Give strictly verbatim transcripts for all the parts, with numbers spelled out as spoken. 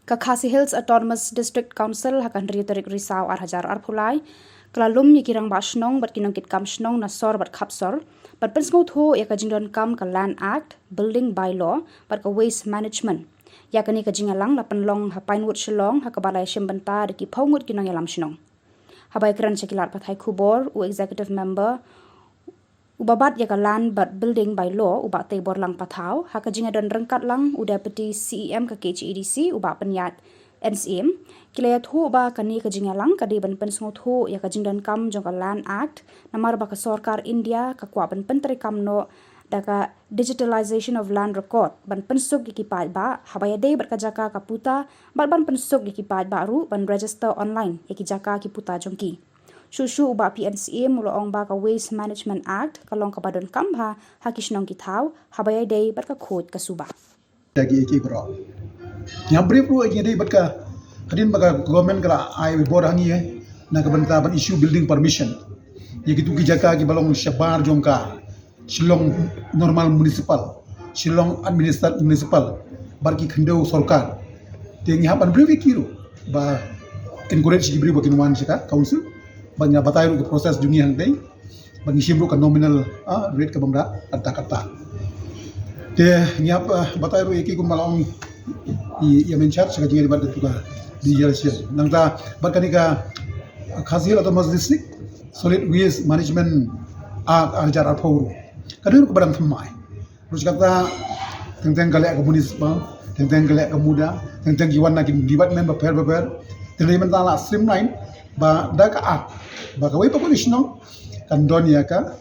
Ka Khasi Hills Autonomous District Council ha ka hynriew tarik Risaw ar hajar arphew lai ka la lum ïa ki rangbah shnong bad ki nongkitkam shnong na sor bad khapsor ban pynsngewthuh ïa ka jingdonkam ka Land Act, Building By-law bad ka Waste Management. Ïa kane ka jingïalang la pynlong ha Pinewood, Shillong, ha kaba la ïashim bynta da ki phew ngut ki nongïalam shnong. Haba ïakren sha ki lad pathai khubor, u Executive Member uba bat ïa ka Land bad Building By-law, u Bah Teiborlang Pathaw, ha ka jingïadon ryngkat lang u Deputy C E M ka K H A D C, u Bah Pynïaid N Syiem, ki la ïathuh ba kane ka jingïalang ka dei ban pynsngewthuh ïa ka jingdonkam jong ka Land Act, namar ba ka sorkar India ka kwah ban pyntreikam noh da ka Digitalization of Land Record ban pynsuk ïa ki paidbah haba ïadei bad ka jaka ka puta, bad ban pynsuk ïa ki paidbah ruh ban register online ïa ki jaka ki puta jong ki. Shuh shuh u Bah P N Syiem u la ong ba ka Waste Management Act ka long kaba donkam bha ha ki shnong ki thaw haba ïadei bad ka khuid ka suba. Ïa ki, ïa ki baroh. Ïa brief ruh ïa ki dei bad ka, hadien ba ka government ka la ai bor ha ngi, eh, na ka bynta ban issue building permission ïa kitu ki jaka kiba long shabar jong ka Shillong Normal Municipal, Shillong Administered Municipal, bad ki khyndew sorkar. Te ngi hap ban brief ïa ki ruh ba encourage ki briew ba kin wan sha ka council, ba ngi batai ruh ka process jong ngi hangtei, ba ngi shim ruh ka nominal, ah, rate kaba ngi da katta katta. Te ngi hap, ah, batai ruh ïa ki kumba la ong i, i in charge ka jingïadei bad katu ka digitalization. Nangta bad kane ka Khasi Hills Autonomous District Solid Waste Management Act ar hajar arphew ruh ka dei ruh kaba dang thymmai. Ruh kata teng teng ka leh ka municipal, teng teng ka leh ka MUDA, teng teng ki wan na ki department bapher bapher. Te dei mynta la streamline ba da ka act ba kawei pa kawei shnong kan don ïa ka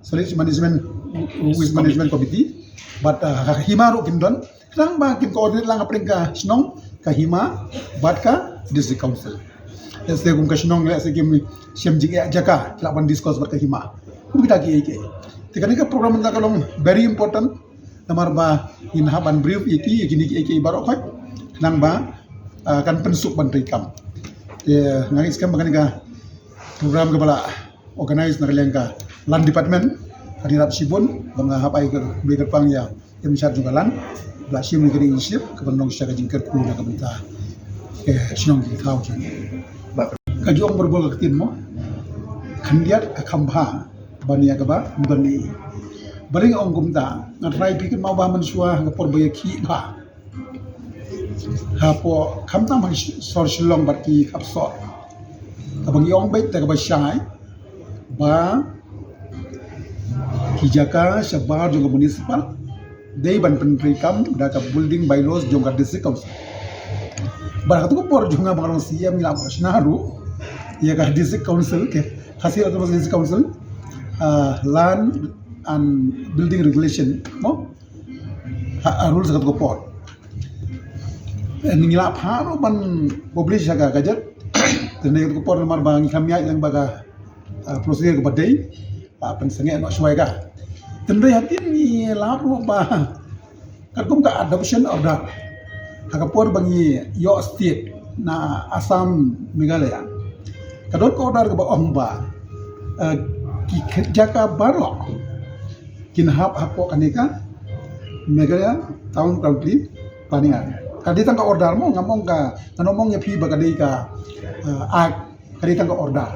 Solid Management, Waste Management Committee, bad, ah, ka hima ruh kin don. Khnang ba kin coordinate lang hapdeng ka shnong, ka hima bad ka district council. Lehse kum ka shnong, lehse kim shem jingeh jaka, ki lah ban discuss bad ka hima. Kum kita ki ei ki ei. Te kane ka program mynta ka long very important. Namar ba ngin hap ban brief ïa ki, ïa kine ki ei ki ei baroh khoit, khnang ba, ah, kan pynsuk ban treikam. Te nga ngeit skhem ba kane ka program kaba la organize na ka liang ka Land Department ka dei rap shibun, ba nga hap ai ka, bri ka pang ïa, ïa in charge jong ka land, ba la shim ïa ka dei initiative kaba long sha ka jingkyrkhu na ka bynta, eh, shnong ki thaw jong ngi. Ka jong berbol ka ktien mo, khyndiat ka kham bha ban ïa kaba ban ni. Ba ring ong kumta, nga trai phi kynmaw ba mynshuwa ha ka por ba ïa ki bha. Hapoh khamtam ha sor Shillong bad ki khap sor. Kaba ngi ong beit da kaba shai ba ki jaka shabar jong ka municipal dei ban pyntreikam da ka building bylaws jong ka district council. Bad ha katu ka por jong nga ba nga long C E M ngi la shna ruh ïa ka district council, ka Khasi Hills Autonomous District Council, ah, land and building regulation mo. Ha, ha rules ha katu ka por. Eh, ngi la phah ruh ban publish ha ka gazette. Te ha katu ka por namar ba ngi kham ïaid lang bad ka, ah, procedure kaba dei, ah, pynsangeh noh shuwa ïa ka. Te hynrei hadien ngi la ruh ba katkum ka adoption order ha ka por ba ngi ïoh state na Assam, Meghalaya, ka don ka order kaba ong ba, eh, ki jaka baroh kin hap hapoh kane ka Meghalaya Town Council Planning Act. Ka dei tang ka order mo, ngam ong ka, ngam ong ïa phi ba ka dei ka, eh, act, ka dei tang ka order.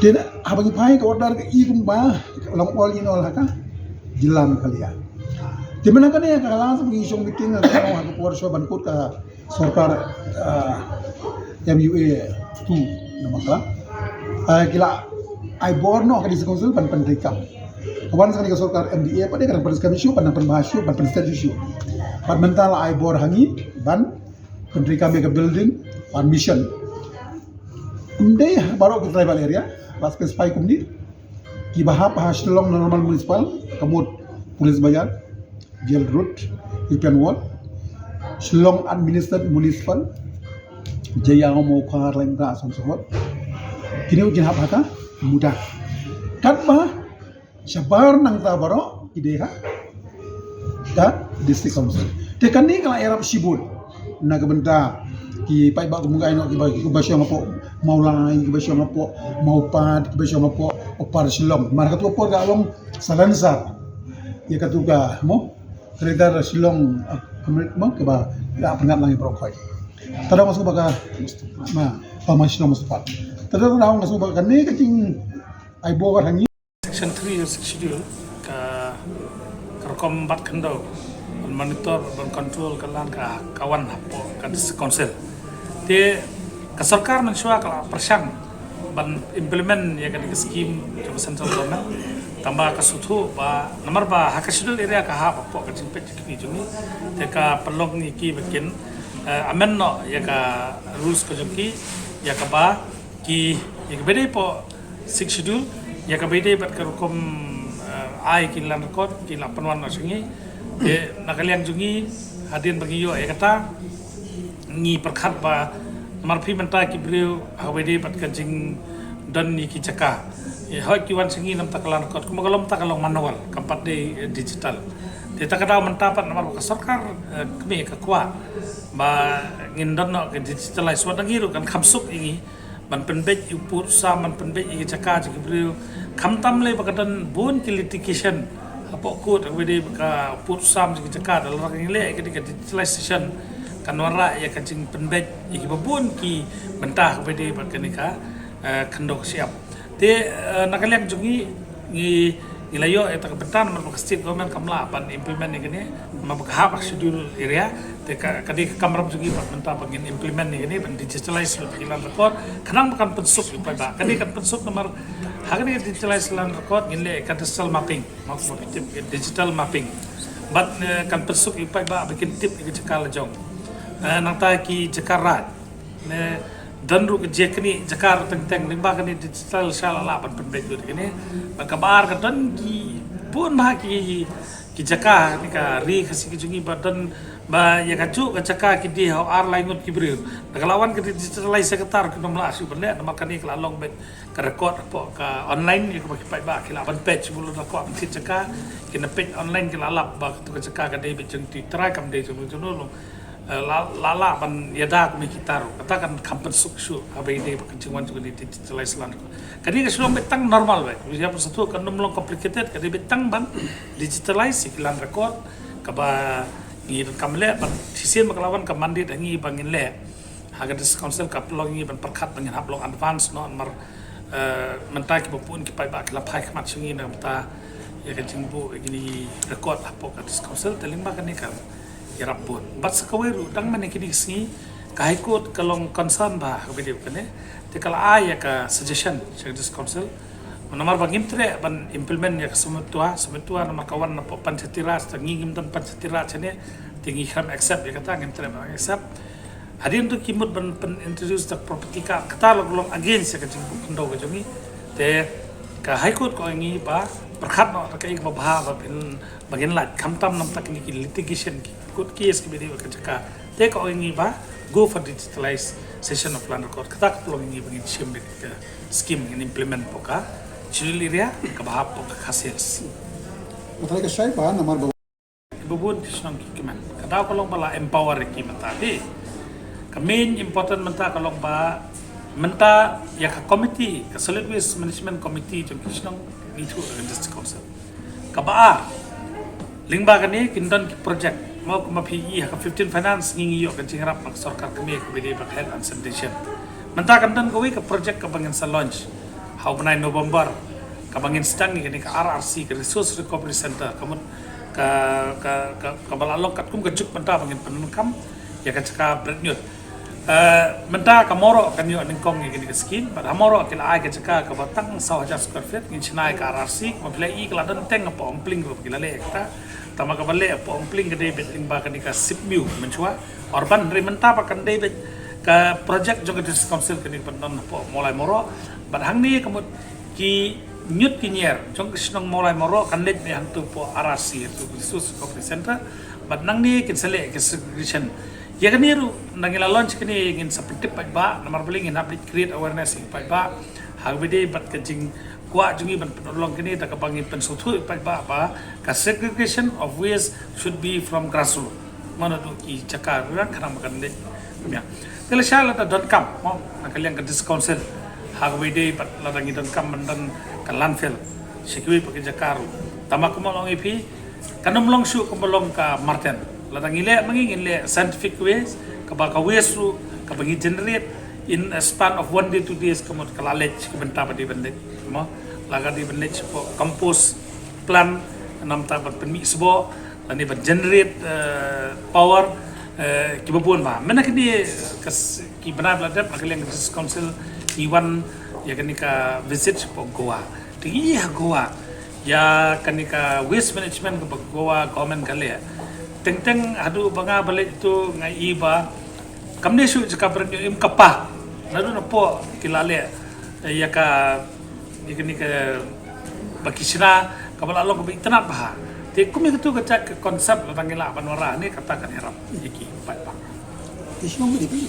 Te haba ngi phai ka order ka i kumba long all in all ha ka jylla Meghalaya. Te mynta kane ka last ba ngi shong meeting ha ka por shuwa ban kut ka sorkar, ah, M U A two na Mangkala. Ah, ki la ai bor noh ka District Council ban pyntreikam. Ka wan sa kane ka sorkar M D A pat de ka dang pyntreikam shuh, ban dang pynbha shuh, ban pynstet shuh. Bad mynta la ai bor ha ngi ban pyntreikam ïa ka building permission. Ym dei baroh ki tribal area, la specify kumne. Kiba hap ha Shillong Normal Municipal, ka mut Police Bazar, Jail Road, European Wall, Shillong Administered Municipal, Jaïaw, Mawkhar, Laitumkhrah, so on so forth. Kine kin hap ha ka MUDA. Katba shabar nangta baroh ki dei ha ka District Council. Te kane ka la ïarap shibun na ka bynta ki paidbah kum ka ïa noh kiba, kiba shong hapoh Mawlai, kiba shong hapoh Mawpat, kiba shong hapoh Upper Shillong. Mar katu ka por ka long silencer ïa katu ka mo Ka leader Shillong, ah, comrade mo kaba ïa pyngat lang ïa baroh khoit. Te da nga sngewbha ka ma, ba ma Shillong Mustapha. Te da nga sngewbha kane ka jing ai bor ha ngi. Section three of Sixth Schedule ka, ka rukom bat khyndew ban monitor, ban control ka land ka, ka wan hapoh ka District Council. Te ka sorkar mynshuwa ka la pyrshang ban implement ïa kane ka scheme jong ka central government. Tangba ka suthu ba namar ba ha ka schedule area ka hap hapoh ka jingpeit jingkyrmen jong ngi. Te ka pynlong ïa ki ba kin, eh, amend noh ïa ka rules ka jong ki, ïa kaba ki, ïa kaba dei hapoh Sixth Schedule, ïa kaba dei bad ka rukom, eh, ai ki land record ki la pynwan noh sha ngi. Te na ka liang jong ngi, hadien ba ngi ïoh ïa kata, ngi pyrkhat ba namar phi mynta ki briew ha kaba dei bad ka jingdon ïa ki jaka, ïa hoi ki wan sha ngi namar ka land record, kumba ka long mynta ka long manual, kam pat dei, eh, digital. Te ta ka daw mynta pat namar ba ka sorkar, eh, kmie ka kwah ba ngin don noh ka digitalize, wat na ngi ruh kan kham suk ïa ngi ban pynbeit ïa u pud u sam, ban pynbeit ïa ki jaka jong ki briew. Khamtam lei ba ka don bun ki litigation hapoh court ha kaba dei bad ka pud u sam jong ki jaka. Da lada ngi leh ïa ka digitalization kan wanrah ïa ka jingpynbeit ïa kiba bun ki bynta ha kaba dei bad kane ka, eh, khyndew ka shyiap. Te, eh, na ka liang jong ngi, ngi, ngi la ïoh ïa kata ka bynta namar ba ka state government kam lah ban implement ïa kane, namar ba ka hap ha ka schedule area. Te ka, ka dei ka kamram jong ngi bad mynta ba ngin implement ïa kane, ban digitalize lut ïa ki land record, khnang ba kan pynsuk ïa u paidbah. Kane kan pynsuk namar ha kane ka digitalize land record ngin leh ïa ka digital mapping, ma kumba phi tip, digital mapping. Bad, eh, kan pynsuk ïa u paidbah ba kin tip ïa ka jaka la jong. Eh, nangta ki jaka raid. Ne don ruh ka jingkynnoh jaka ruh teng teng, lyngba kane digital sha la lah ban pynbeit lut kane. Bad kaba ar ka don ki bun bha ki, ki jaka kane ka ri Khasi ka jong ngi ba don ba ïa kajuh ka jaka ki die ha u ar lai ngut ki briew. Da ka la wan ka digitalize sector ki nym lah shuh ban leh namar kane ka la long beit ka record hapoh ka online ïa kaba ki paidbah ki lah ban peit shuh, bad lada kwah ban thied jaka kin peit online, ki la lap ba katu ka jaka ka dei beit jong utu u trai, kam dei jong uno uno. Eh, la, la lah ban ïada kumne kita ruh. Kata kan kham pynsuk shuh haba ïadei bad ka jingwan jong ka digitalize land record. Ka dei ka shu long beit tang normal beit. Ïa phi sngewthuh kan nym long complicated, ka dei beit tang ban digitalize ïa ki land record kaba ngi donkam leh, bad shisien ba ka la wan ka mandate ha ngi ba ngin leh. Ha ka District Council ka pynlong ïa ngi ban pyrkhat ba ngin hap long advance noh namar, eh, mynta kiba bun ki paidbah ki la phai khmat sha ngi na ka bynta ïa ka jingbuh ïa kine ki record hapoh ka District Council, te lyngba kane ka ïarap bun. Bad sa kawei ruh, dang mynne kine ki sngi ka High Court ka long concern bha ha ka video kane, te ka la ai ïa ka suggestion sha ka District Council. Namar ba ngim treh ban implement ïa ka Samyukta, Samyukta namar ka wan napoh Panchayati Raj, te ngi ngim don Panchayati Raj hangne, te ngi khlem accept ïa kata, ngim treh ban accept. Hadien to ki mut ban pyn introduce da property ka, kata la long against ïa ka jingbuh khyndew ka jong ngi. Te ka High Court ka ong ïa ngi ba pyrkhat noh da kaei kaba bha ba phin, ba ngin lait, khamtam namar kine ki litigation, ki court case kiba dei bad ka jaka. Te ka ong ïa ngi ba go for digitalization of land record. Kata ka pynlong ïa ngi ba ngin shim beit ka scheme, ngin implement hapoh ka Schedule Area kaba hap hapoh ka Khasi Hills. Kata ka shai ba namar ba Ba bun ki shnong ki kmen. Ka daw ka long ba la empower ïa ki mynta te. Ka main important mynta ka long ba mynta ïa ka committee, ka Solid Waste Management Committee jong ki shnong ngi thuh da ka District Council. Kaba ar, lyngba kane kin don ki project. Mo kumba phi i ha ka fifteen Finance ngi ngi ïoh ka jingïarap na ka sorkar kmie kaba dei bad health and sanitation. Mynta kan don kawei ka project kaba ngin sa launch ha u bnai November, kaba ngin sdang ïa kane ka R R C, ka Resource Recovery Center, ka mut ka, ka, ka, kaba la long katkum ka juk mynta ba ngin pyndonkam ïa ka jaka Bretnot. Eh, mynta ka Mawroh kan ïoh nyngkong ïa kane ka scheme, bad ha Mawroh ki la ai ka jaka kaba tang saw hajar square feet, ngin shna ïa ka R R C, kaba phi la i ka la don teng hapoh Umpling ruh ki la leh ïa kata. Tangba kaba leh hapoh Umpling ka dei beit lyngba kane ka Sipmiu mynshuwa. Urban, hynrei mynta ba kan dei beit ka project jong ka District Council kane ban don hapoh Mawlai Mawroh. Bad hangne ka mut ki ñiut ki ñier jong ka shnong Mawlai Mawroh kan leit beit hangto hapoh R R C, hangto Resource Recovery Center. Bad nangne kin sa leh ka segregation. Ïa kane ruh, ngi la launch kane ngin sa pyntip paidbah, namar balei ngin hap leit create awareness ïa paidbah ha kaba dei bad ka jingkwah jong ngi ban pynlong kane da kaba ngin pynsngewthuh ïa paidbah ba ka segregation of waste should be from grassroots. Mano tu ki jaka ruh kan khnang ba kan leit. Te lashai lada donkam, mo, na ka liang ka District Council ha kaba dei bad lada ngi donkam ban don ka landfill sha kiwei pat ki jaka ruh. Tangba kumba la ong ïa phi, Kan ym long shuh kumba long ka marten. Lada ngi leh ma ngi, ngi leh scientific ways, kaba ka waste ruh kaba ngi generate in a span of one day, two days, ka mut ka la leit ka bynta ba dei ban leit, mo. La ka dei ban leit shapoh compost plant, namar ban pynmih sboh lane ban generate, eh, power, eh, kiba bun bha. Mynta kine ki bnai ba la dep, na ka liang ka District Council ngi wan ïa kane ka visit shapoh Goa. Te ngi ïa Goa ïa kane ka waste management kaba Goa government ka leh. Teng teng haduh ba nga ba leit tu nga i ba kam dei shuh jaka ba rem ïoh im ka park. Naduh napoh ki la leh, eh, ïa ka, ïa kane ka ba ki shna kaba la long kaba itynnad bha. Te kum ïa katu ka jait ka concept lada ngi lah ban wanrah ne kata kan ïarap ïa ki paidbah. Te shnong ba dei phi.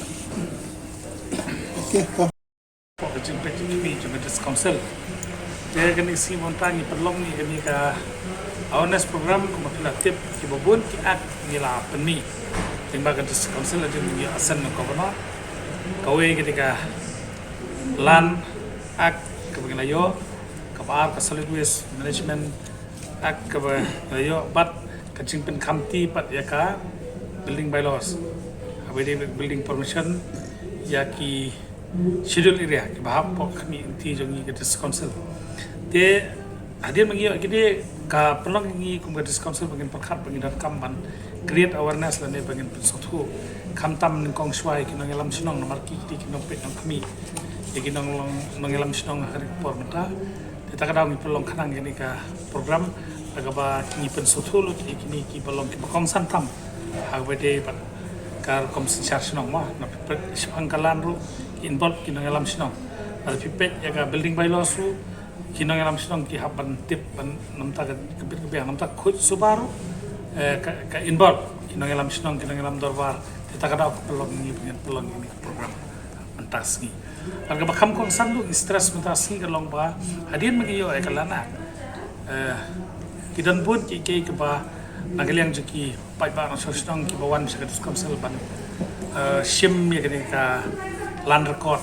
Okay, to. Ka jingpeit jong ka District Council. Te kane ka sngi mynta ngi pynlong ïa kane ka awareness program, kumba phi la tip kiba bun ki act ngi la pynmih. Te ba ka District Council la jong ngi ïa assent na Governor. Kawei ka dei ka Land Act kaba ngi la ïoh, kaba ar ka Solid Waste Management Act kaba ngi la ïoh, bad ka jingpynkhamti pat ïa ka building bylaws. Haba dei building permission ïa ki schedule area kiba hap hapoh ka khmih lynti jong ngi ka District Council. Te hadien ba ngi ïoh kine, ka pynlong ïa ngi kum ka District Council ba ngin pyrkhat ba ngin donkam ban create awareness lane ba ngin pynsngewthuh. Khamtam nyngkong shuwa ïa ki nongïalam shnong namar ki dei ki nongpeit nongkhmih ïa ki nong, nongïalam shnong ha kane ka por mynta. Te kata ka daw ngi pynlong khnang ïa kane ka program, da kaba ngi pynsngewthuh lut ïa kine kiba long kiba kongsan tam ha kaba dei bad ka rukom synshar shnong, mo. Na phi peit shaphang ka land ruh ki involve ki nongïalam shnong. Lada phi peit ïa ka building bylaws ruh ki nongïalam shnong ki hap ban tip ban namta ka, ka bit ka biang, namta khuid suba ruh, eh, ka, ka involve ki nongïalam shnong, ki nongïalam dorbar. Te kata ka daw ka pynlong ïa ngi, pynlong ïa ngi ka program mynta ka sngi. Bad kaba kham kongsan ruh ngi stress mynta ka sngi ka long ba hadien ba ngi ïoh ïa ka Land Act, eh, ki don bun kiei kiei kiba na ka liang jong ki paidbah nongshong shnong kiba wan sha ka District Council ban, eh, shim ïa kane ka land record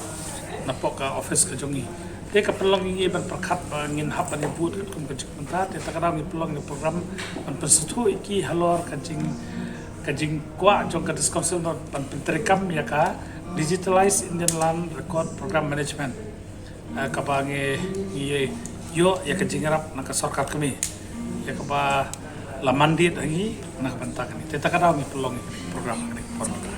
napoh ka office ka jong ngi. Te ka pynlong ïa ngi ban pyrkhat ba ngin hap ban ïabud katkum ka jingmynta, te kata ka daw ngi pynlong ïa ka program ban pynsngewthuh ïa ki halor ka jing, ka jingkwah jong ka District Council ban, ban pyntreikam ïa ka Digitalized Indian Land Record Program Management. Eh, kaba ngi, ngi ïoh ïa ka jingïarap na ka sorkar kmie, ïa kaba la mandate ha ngi na ka bynta kane. Te kata ka daw ngi pynlong ïa ka program kane ka por mynta.